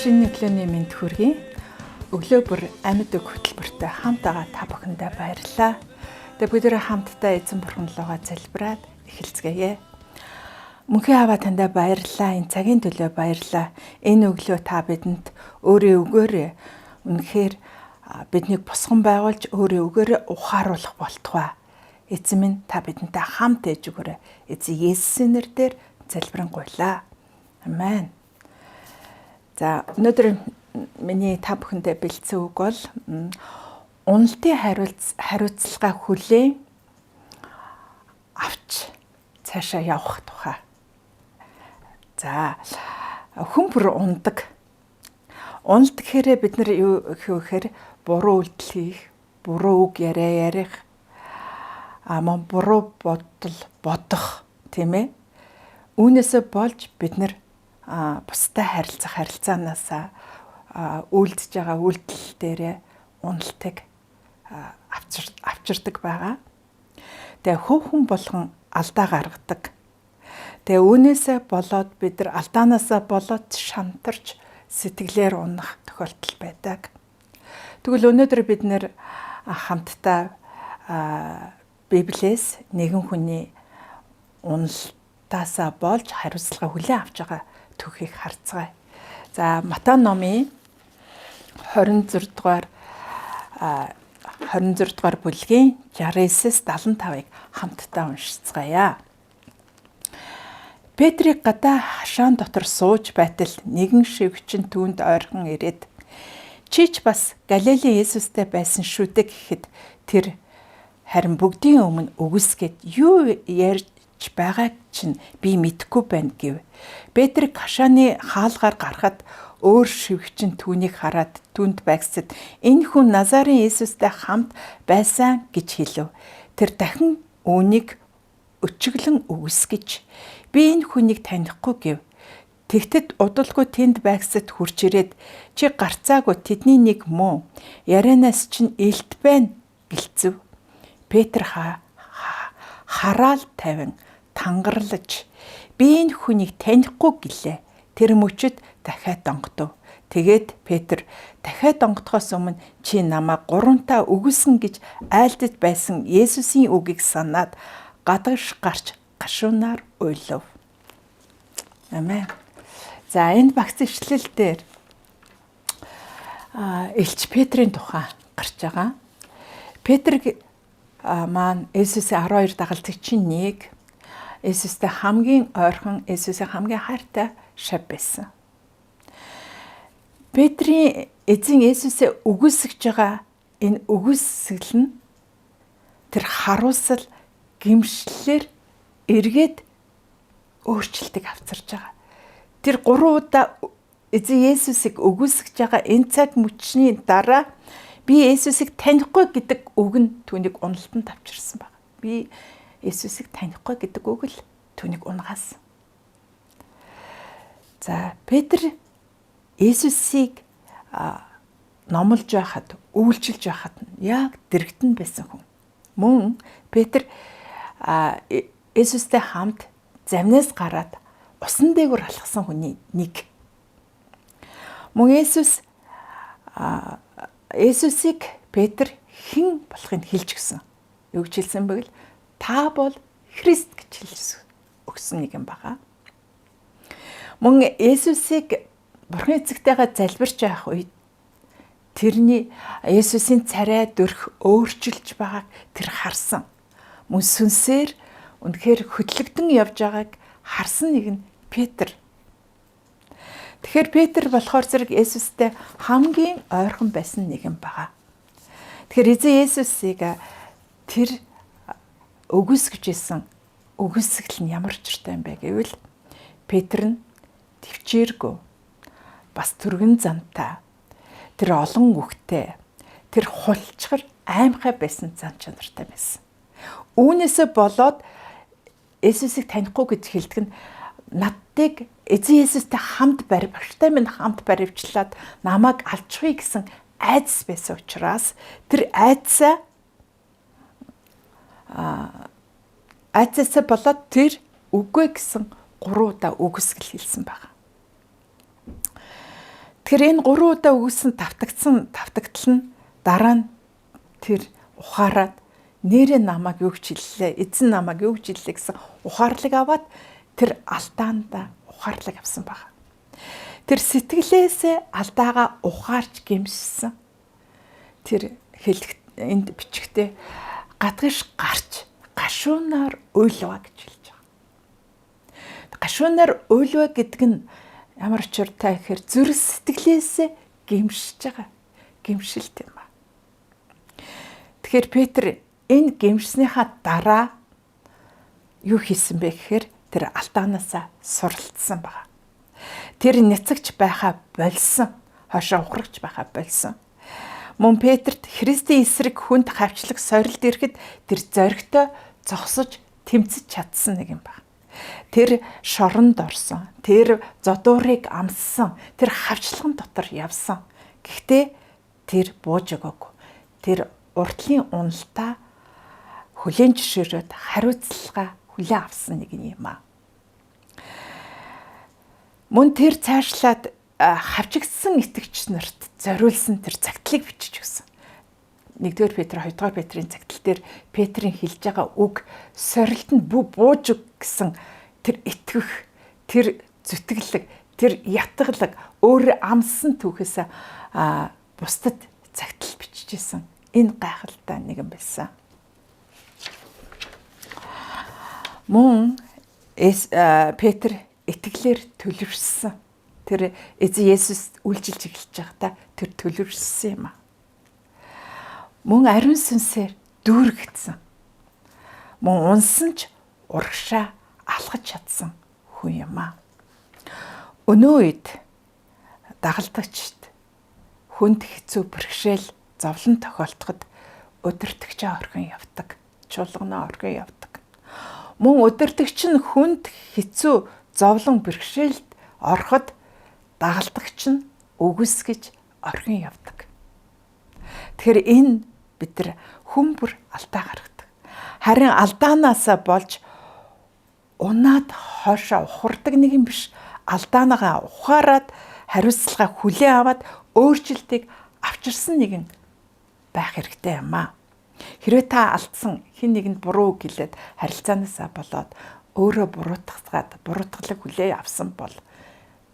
Шинэ өглөөний мэнд хүргэе. Өглөө бүр амьд үг хөтөлбөртэй хамт байгаа та бүхэндээ баярлалаа. Тэгээ бүгдээ хамтдаа эзэн бурхан руугаа залбираад эхэлцгээе. Мөнхийн аваа таньда баярлалаа. Энэ цагийн төлөө баярлалаа. Энэ өглөө та бидэнд өөрийн үгээрээ үнэхээр биднийг босгон байгуулж өөрийн үгээрээ ухааруулах болтугай. Эзэн минь та бидэнтэй хамт ээж өгөөрэй. Эзэн Есүсийн нэрээр залбирanгуйлаа. Амен. За, өнөөдөр миний та бүхэндээ бэлдсэн үг бол уналтын хариуцлага хүлээн авч цаашаа явах тухай. За, хүн бүр унадаг. Уналт гэхээрээ бид нар юу гэхээр буруу үйлдэл хийх, буруу үг яриа ярих, мөн буруу бодол бодох, тийм ээ. Үүнээсээ болж бид нар бусдад харилцах харилцаанаасаа үйлдэж байгаа үйлдэл дээрээ уналтыг авчирдаг байгаа. Тэгээ хөв хүн болгон алдаа гаргадаг. Тэгээ үүнээсээ болоод бид нар алдаанаасаа болоод шантарч сэтгэлээр унах тохиолдол байдаг. Тэгвэл өнөөдөр бид нэр хамтдаа Библиэс нэгэн хүний уналтаасаа болж хариуцлага хүлээн авч байгаа түүхийг харцгаая. За, Матай номын 26 дугаар бүлгийн 69-с 75-ыг хамтдаа уншицгаая. Петрийг гадаа хашаан дотор сууж байтал нэгэн шивгчин түүнд ойрхон ирээд, "Чи ч бас Галилийн Есүстэй байсан шүү дээ" гэхэд тэр харин бүгдийн өмнө үгүйсгээд, "Юу ярьж байгааг чинь би мэдэхгүй байна" гэв. Петр хашааны хаалгаар гарахад өөр шивгчин түүнийг хараад түүнд байгсад, "Энэ хүн Назарын Есүстэй хамт байсан" гэж хэлв. Тэр дахин үүнийг өчиглөн үгүйсгэж, "Би энэ хүнийг танихгүй" гэв. Тэгтэл удалгүй тэнд байгсад хүрч ирээд, "Чи гарцаагүй тэдний нэг мөн, ярианаас чинь илт байна" гэлцэв. Петр хараал тавин тангарлаж, "Би энэ хүнийг танихгүй" гэлээ. Тэр мөчид дахиад онгодов. Тэгээд Петр, "Дахиад онгодохоос өмнө чи намайг гурвантаа үгүйсгэнэ гэж айлдаж байсан Есүсийн үгийг санаад гадагш гарч гашуунаар уйлав." Амен. За, энэ багц ишлэл дээр элч Петрийн тухай гарч байгаа. Петр маань Есүсийн 12 дагалдагчийн нэг, Есүстэй хамгийн ойрхон, Есүсийн хамгийн хайртай шав байсан. Петрийн эзэн Есүсээ үгүйсгэж байгаа энэ үгүйсгэл нь тэр харуусал гэмшлэлээр эргээд өөрчлөлтийг авчирч байгаа. Тэр гурван удаа эзэн Есүсийг үгүйсгэж байгаа энэ цаг мөчний дараа "Би Есүсийг танихгүй" гэдэг үг нь түүнийг уналтанд авчирсан байна. "Би Есүсийг танихгүй" гэдэг үг л түүнийг унагаасан. За, Петр Есүсийг номлож байхад, үйлчилж байхад яг дэргэдэн байсан хүн. Мөн Петр Есүстэй хамт замнаас гараад усан дээгүүр алхсан хүний нэг. Мөн Есүсийг Петр хэн болохыг хэлж өгсөн. Юу гэж хэлсэн бэ гэвэл, "Та бол Христ" гэж хэлж өгсөн нэг юм байгаа. Мөн Есүсийг Бурхан эцэгтэйгээ залбирч байх үед тэрний Есүсийн царай дөрх өөрчилж байгааг тэр харсан. Мөн сүнсээр үнэхээр хөдлөгдөн явж байгааг харсан нэг нь Петр. Тэгэхээр Петр болохоор зэрэг Есүстэй хамгийн ойрхон байсан нэгэн байгаа. Тэгэхээр эзэн Есүсийг тэр үгүйсгэж исэн үгүйсгэл нь ямар учиртай юм бэ гэвэл Петр нь тэвчээргүй, бас түргэн зантай, тэр олон үгтэй, тэр хулчгар аймхай байсан зан чанартай байсан. Үүнээсээ болоод Есүсийг танихгүй гэж хэлдэг нь наддыг эзэн Есүстэй хамт барь, багштай минь хамт баривчлаад намайг алчихъя гэсэн айдас байсан учраас тэр айдсаасаа болоод тэр үгүй гэсэн гурван удаа үгүйсгэл хэлсэн байна. Тэгэхээр энэ 3 удаа үгүйсэн тавтагдсан тавтагдал нь дараа нь тэр ухаарад нэрээ намайг юу гэж хэллээ, эзэн намайг юу гэж хэллээ гэсэн ухаарлыг аваад тэр алдаанда ухаарлаг авсан байна. Тэр сэтгэлээсээ алдаагаа ухаарч гэмшсэн. Тэр хэлэх энд бичгтээ гадгаш гарч гашуунаар уйлва гэж хэлж байгаа. Гашуунаар уйлва гэдэг нь ямар учиртай гэхээр зүрх сэтгэлээсээ гэмшиж байгаа. Гэмшилт юм ба. Тэгэхээр Петр энэ гэмшснийхаа дараа юу хийсэн бэ гэхээр тэр алдаанаасаа суралцсан байгаа. Тэр няцагч байхаа болсон. Хойшоо ухрагч байхаа болсон. Мөн Петрт Христийн эсрэг хүнд хавчлаг сорилт ирэхэд тэр зоригтой зогсож тэмцэж чадсан нэг юм байна. Тэр шоронд орсон. Тэр зодуурыг амссан. Тэр хавчлаган дотор явсан. Гэхдээ тэр бууж өгөөгүй. Тэр урдлын уналтаа хүлээн зөвшөөрөөд хариуцлага хүлээн авсан нэг юм аа. Мөн тэр цаашлаад хавчигдсан итгэгч нарт зориулсан тэр цагтлыг бичиж өгсөн. 1-р Петр, 2-р Петрийн цагтл дээр Петрийн хэлж байгаа үг сорилтонд бууж өг гэсэн тэр итгэх, тэр зүтгэлэг, тэр ятгалаг өөр амссан түүхээс бусдад цагтл бичижсэн. Энэ гайхалтай нэгэн байсан. Мөн Петр итгэлээр төлөвшсөн. Тэр эзэн Есүс үйлчилж эхэлж байхдаа тэр төлөвшсөн юм а. Мөн ариун сүнсээр дүүргдсэн. Мөн унсан ч урагшаа алхаж чадсан хүн юм а. Өнөө үед дагалдагчд хүнд хэцүү бэрхшээл зовлон тохиолдоход удирдагчаа орхин явдаг. Чуулганаа орхин явдаг. Мөн удирдагч нь хүнд хэцүү зовлон бэрхшээлд ороход дагалдагч нь үгүйсгэж орхин явдаг. Тэгэхээр энэ бид нар хүн бүр алдаа гаргадаг. Харин алдаанаасаа болж унаад хойшоо ухардаг нэг юм биш. Алдаанагаа ухаарад хариуцлага хүлээн аваад өөрчлөлтийг авчирсан нэгэн байх хэрэгтэй юм аа. Хэрвээ та алдсан хэн нэгэнд буруу гэлээд харилцаанаасаа болоод өөрөө буруутгаад буруутгалыг хүлээн авсан бол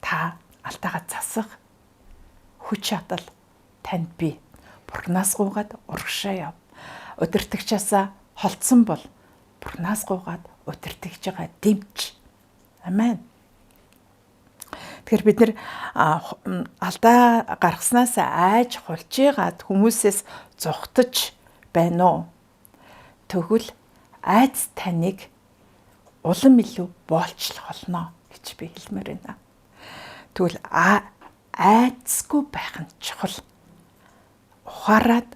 та алдаагаа засах хүч чадал танд бий. Бурханаас гуйгаад урагшаа яв. Удирдагчаасаа холдсон бол Бурханаас гуйгаад удирдагчгаа дэмж. Амен. Тэгэхээр бид нэр алдаа гаргаснаас айж хулжгаад хүмүүсээс зугтаж байна уу? Тэгвэл айц таныг улам илүү боолчлох болно гэж би хэлмээр байна. Тэгвэл айцгүй байх нь чухал. Ухаарад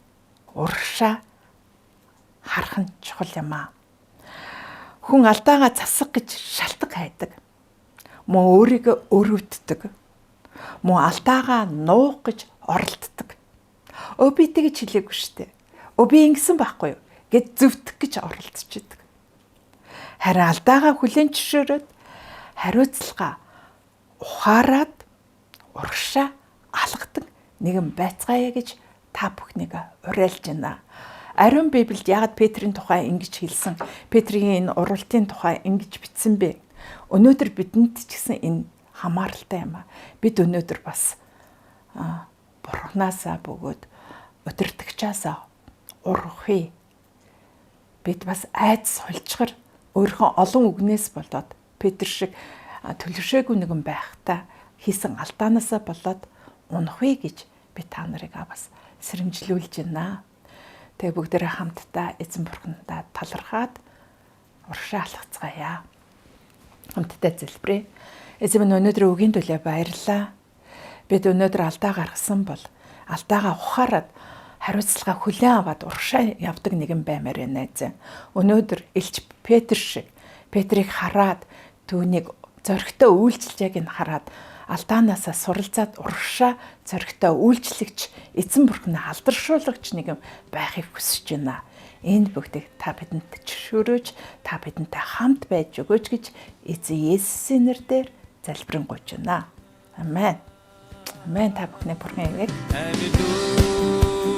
урагшаа харах нь чухал юм аа. Хүн алдаагаа засах гэж шалтгаан хайдаг. Мөн өөрийгөө өрөвддөг. Мөн алдаагаа нуух гэж оролддог. Өө би тэгж хэлээгүй шүү дээ. Өө би ингэсэн байхгүй юу гэд зөвтгөх гэж оролдож идэг. Харин алдаагаа хүлээн зөвшөөрөөд хариуцлага ухаарад урагшаа алгадаг нэгэн байцгаая гэж та бүхнийг уриалж байна. Ариун Библиэд яагаад Петрийн тухай ингэж хэлсэн? Петрийн энэ уралтын тухай ингэж бичсэн бэ? Өнөөдөр бидэнд ч гэсэн энэ хамааралтай юм а. Бид өнөөдөр бас Бурхнаасаа бөгөөд удирдагчаасаа урах. Бид бас айдас хулчгар өөрийнхөө олон үгнээс болоод Петр шиг төлөвшөөгүй нэгэн байхдаа хийсэн алдаанаасаа болоод унах вэ гэж би та нарыг бас сэрэмжлүүлж байна. Тэгээ бүгдээрээ хамтдаа эзэн бурхандаа талархаад урагшаа алхацгаая. Хамтдаа залбирая. Эзэн минь өнөөдөр үгийн төлөө баярлалаа. Бид өнөөдөр алдаа гаргасан бол алдаагаа ухаарад хариуцлага хүлээн аваад урагшаа явдаг нэгэн баймаар байна эзэн. Өнөөдөр элч Петр шиг Петрийг хараад түүнийг зоригтой үйлчилж яг энэ хараад алдаанаасаа суралцаад урагшаа зоригтой үйлчлэгч эзэн бурхны алдаршуулагч нэгэн байхыг хүсэж байна. Энэ бүгдийг та бидэнд зөвшөөрөөч, та бидэнтэй хамт байж өгөөч гэж эзэн Есүсийн нэрээр залбирanгуйч байна. Амен. Амен. Та бүхний Бурхан ивээг. Амьд